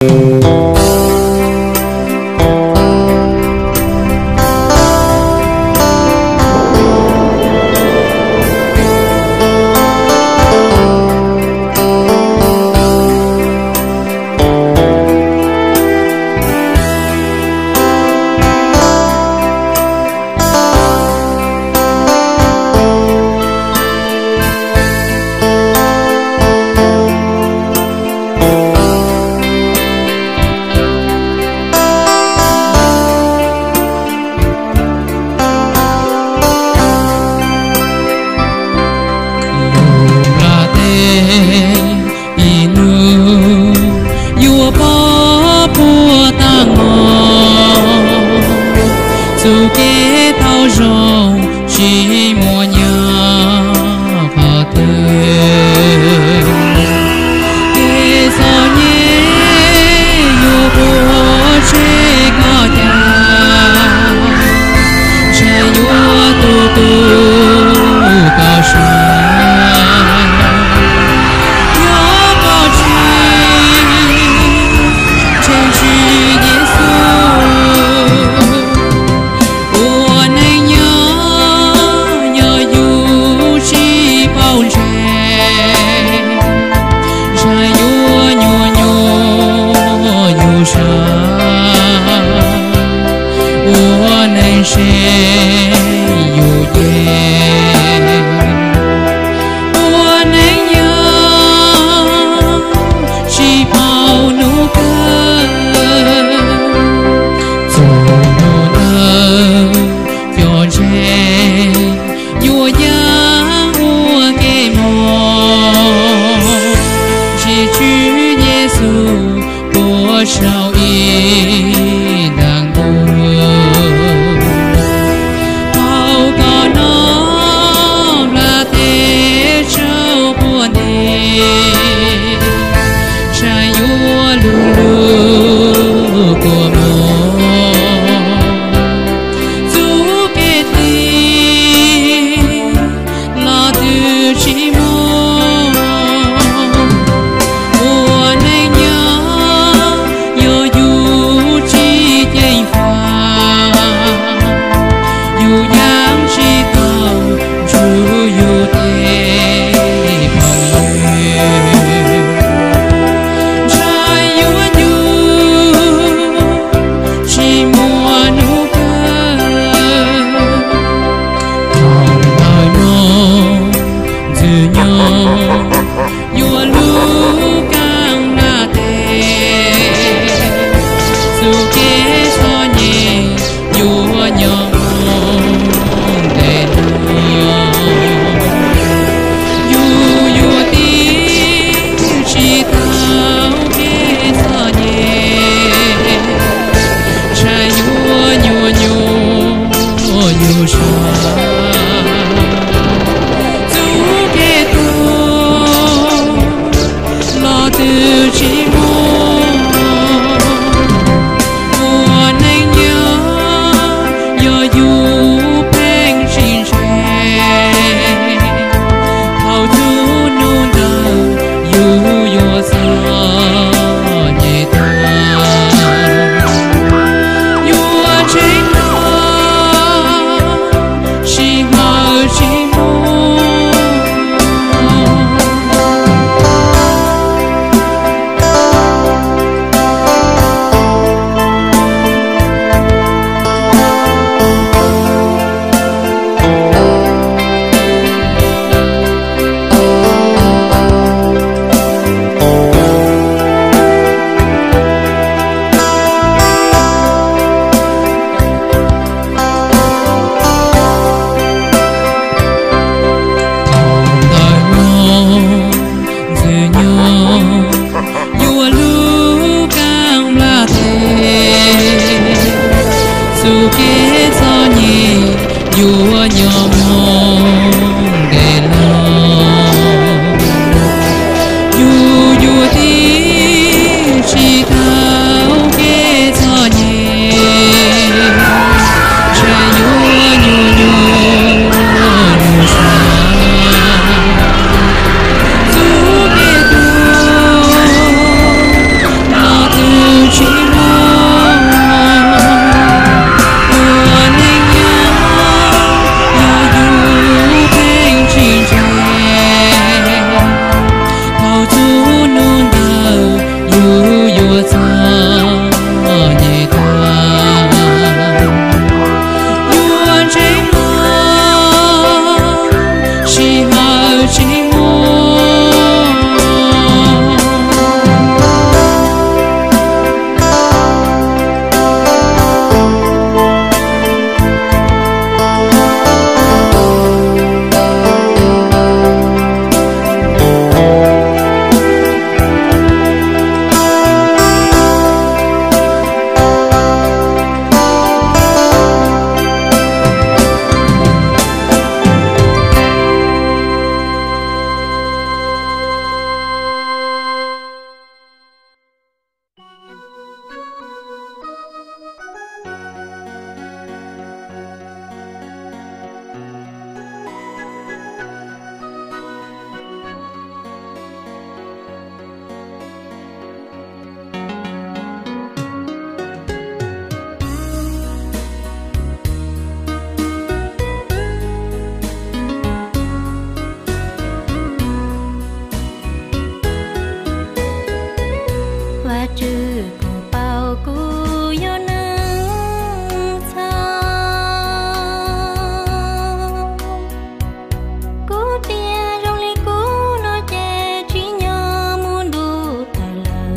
Yus npla teb ib hnub yuav pov puag tag nrho, txuj kev tau zoo tsis muaj nyob qhov twg. Kev txom nyem yuav ua tseg koj cas, ntshai yuav tu tu koj sab. Yog pov tseg ntseeg Tswv Yexus, ua neej nyob yog yus tsis paub ntseeg, ntshai yuav nyuaj nyuaj yus sab. Ua neej seem yus ces, ua neej nyob tsis paub hnub kawg. Txog hnub ntawd cov ntseeg yuav yeej ua kev mob, ntsia Tswv Yexus puag saum ib ntas ntuj. Hauv koj no npla teb tsaus puag nti, ntshai yuav lug lug kua muag. Txuj kev tig los twb tsis muaj, ua neej nyob yog yus tsis ceev faj, yus yeej tsis tau ntsib yus tej phooj ywg. Ntshai yuav Twb kuv paub kuv yog neeg txhaum, kuv tias zoo li kuv no ces tsim nyog mus ntuj tawg lawm.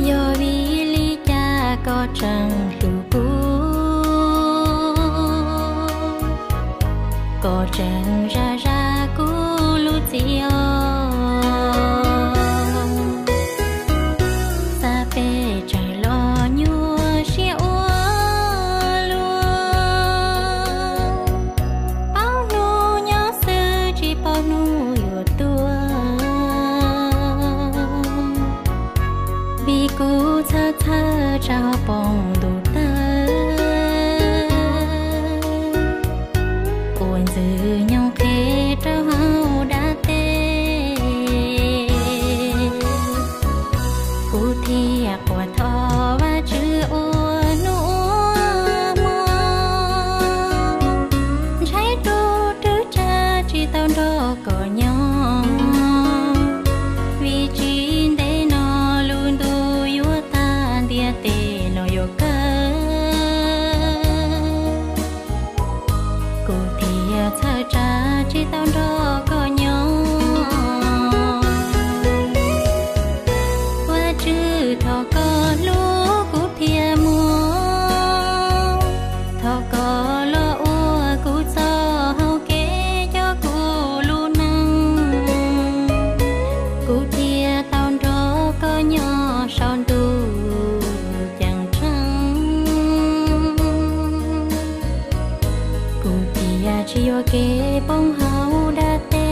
Yog vim li cas koj tseem hlub kuv, koj tseem zam zam kuv lub txim os. Xav peb tsawg los nyuaj siab ua luaj, paub hnub nyob xwb tsis paub hnub yuav tuag. Vim kuv txhawj txhawj tsa ho poob ntuj tawg, ua ntxwg nyoog qhev rau hauv dab teb. Kuv thiaj quaj thov Vajtswv ua hnub ua hmo, ntshai tus rwg tsag tsis tau nrog koj nyob. Vim tsis ntev no lub ntuj yuav tag, ntiaj teb no yuav kawg. Kuv thiaj txhawj tsam tsis tau nrog koj nyob. Vajtswv, thov koj hlub kuv thiab muab, thov koj los ua kuv txoj hau kev coj kuv lub neej, kuv thiaj tau nrog koj nyob saum ntuj ceeb tsheej. Kuv thiaj tsis yuam kev poob hauv dab teb.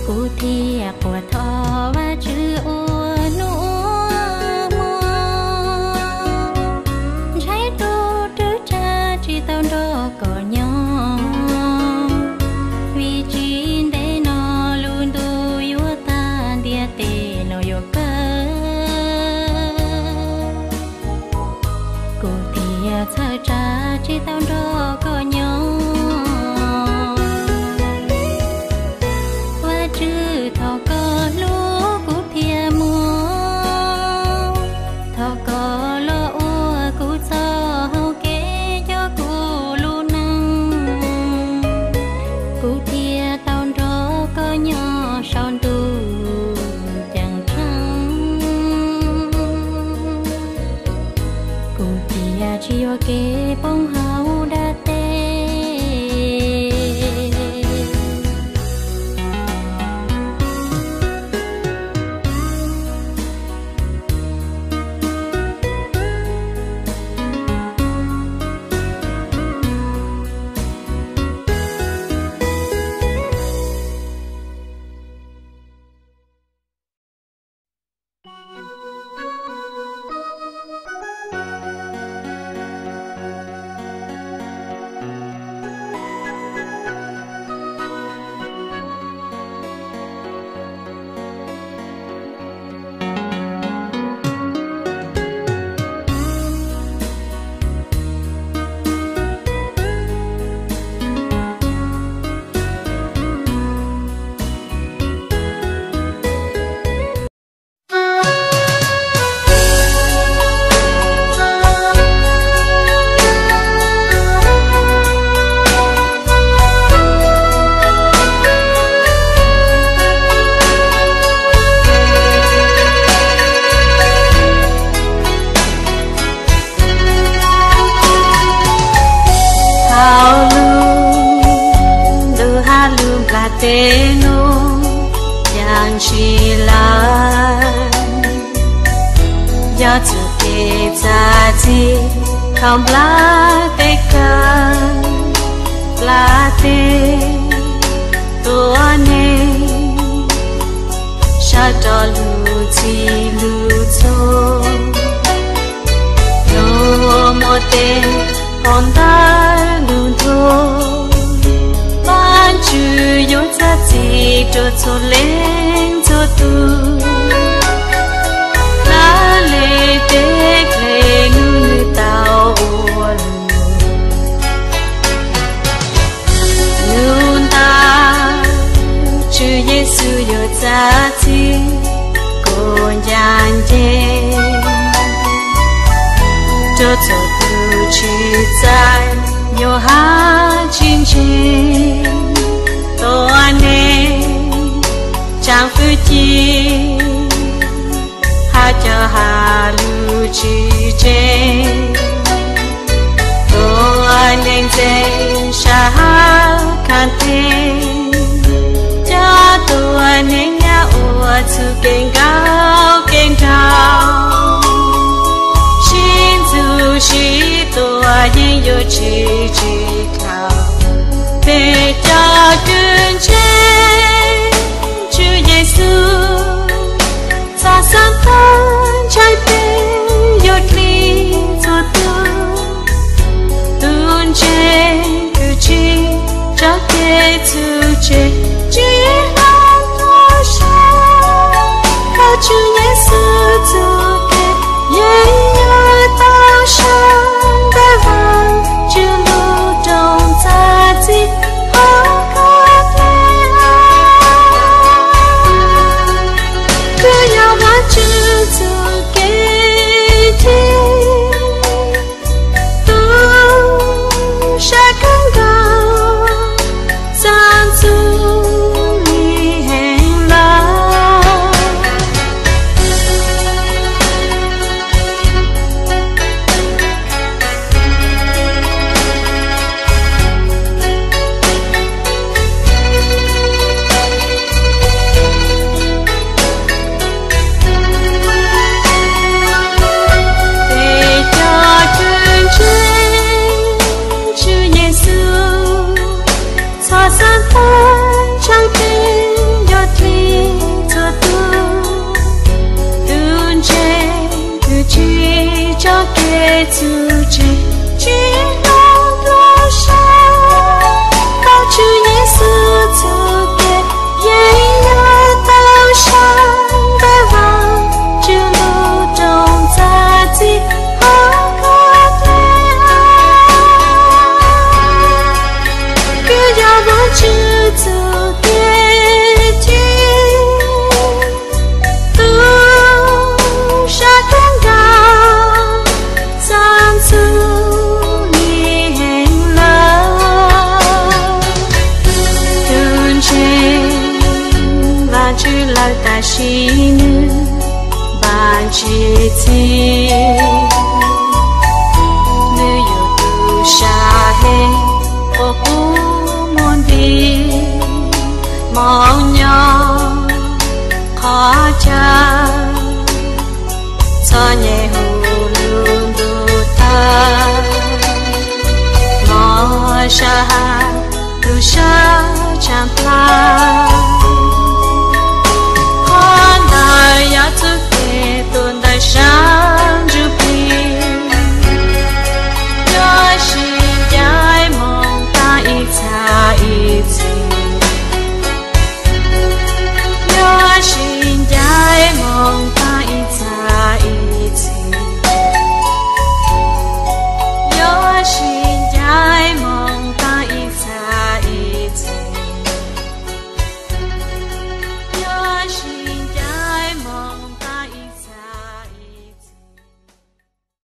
Kuv thiaj quaj thov Vajtswv ua hnub ua hmo, ntshai tus rwg tsag tsis tau nrog koj nyob. Vim tsis ntev no lub ntuj yuav tag, ntiaj teb no yuav kawg. Kuv thiaj txhawj tsam tsis tau nrog koj nyob. Vajtswv, thov koj hlub kuv thiab muab, thov koj los ua kuv txoj hau kev coj kuv lub neej, kuv thiaj tau nrog koj nyob saum ntuj ceeb tsheej. Kuv thiaj tsis yuam kev poob hauv dab teb. Hauv lub ntuj hab lub nplaj teb nuav, yaam ntshai lawm yog txuj kev txav txim thaum nplaj teb kawg. Nplaj teb Tuav neeg sawv rov lug txhij lug txhua, luag muaj tes hauv ntawv lug ntuas, Vaajtswv yuav txav txim rua txhua leej txhua tug. Lawv le teb dle nub nwg tau ua lug, nub ntawd Tswv Yexus yuav txav txim kuas ncaag nce rua txhua tug tsi txawj yuav hab tsi ntseeg. Tuav neeg tsaam fwj ci hab cov has lug tsi ntseeg, tuav neeg ntxeev sab hab khav theeb, coj tuav neeg nyam ua txuj kev nkauj kev nraug, sib ntxug sib tua yeej yuav tsi tsi dlaug. Peb cov kws ntseeg Tswv Yexus, txhob xaav tag ntshai peb yuav dli txhua tug. Tug ntseeg kws tsi tso kev txuj tseg, tsi hlub tug saib, koj Tswv Yexus txuj kev yeej yuav tau saib. Ntawm Vaajtswv lub nroog txav txim hab koj dleb, koj yog Vaajtswv txuj kev cim, tug sab kawg nkaus, txav txuj lim heev lawm. Peb cov kws ntseeg Tswv Yexus, txhob xaav tag ntshai peb yuav dli txhua tug. Tug ntseeg kws tsi tso kev txuj tseg, tsi hlub tug saib, koj Tswv Yexus txuj kev yeej yuav tau saib. Ntawm Vaajtswv lub nroog txav txim hab koj dleb, koj yog Vaajtswv txuj kev cim, tug sab kawg nkaus, txav txuj lim heev lawm. Tug ntseeg Vaajtswv lawm tam sim nwg npaam tsi txhij, nwg yog tug sam heev uas puv muag nti, moov nyob qhov chaw, txhob nyem hu lug ntuj tawg, moog sab has tug sab tshaaj plab.